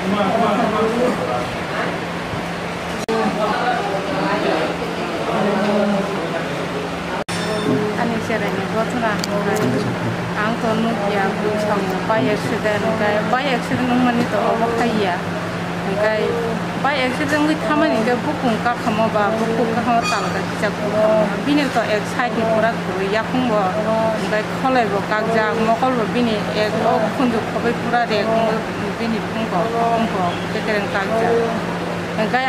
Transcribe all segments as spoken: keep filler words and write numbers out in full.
Ani cheraini gothona hwnkhe ang to nukya, bwskango bike accident, hwnkhe bike accident wngmani to obo khaiya. Hwnkhe bike accident wngwi thamani hwnkhe bukung kakhamo ba bukung kakhamo talga kisa bini to ek side ni pura kwrwi, yakhung bo hwnkhe kholai bo kakjak, mokol bo bini ek o khunju khobwi pura rek wngwi bini phungko phungko bekereng kakjak. Hwnkhe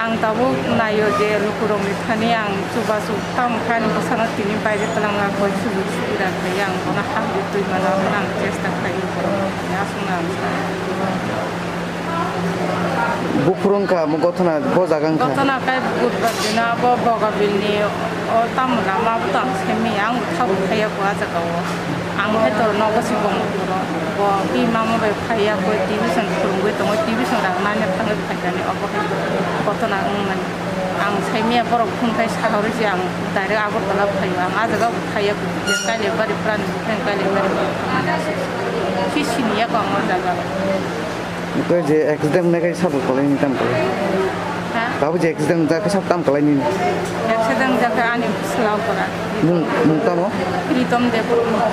ang tabuk naio je lukurokni thani ang chubachu tamo khe ani bwsano tini baire twlangna koi sujuk subida khlaiwi ang bono habri twi mano hwnwi ang chesta khlaio borokni thani aswkno ang sa. Buphuru wngkha omo gothona bo jaga wngkha. Gothona khe budbar dino abo Bogabilni o tamo lama abo to ang semi ang utha uthaiya bo ah jagao. Ang khe to nogo se bongphuru bo bini mama bai phaiya koi tuition phwrwngwi tongo, tuition rang nani thangwi phaikani obo hai gothona wngmani. Ang saimanya borok phone khai saharwi se ang direct Agartala phaio, ang ah jaga phaiya koi Kailaibari phrani buphang Kailaibari si siniya ko ang o jaga. Tei je accident wngnai khe sabo kwlaini tam kwlai. Ha? Tabuk je accident wngjak khe sabo tam kwlaini. Accident wngjak khe ani bwsla okra. Mung, mung tamo? Pritom Debbarma.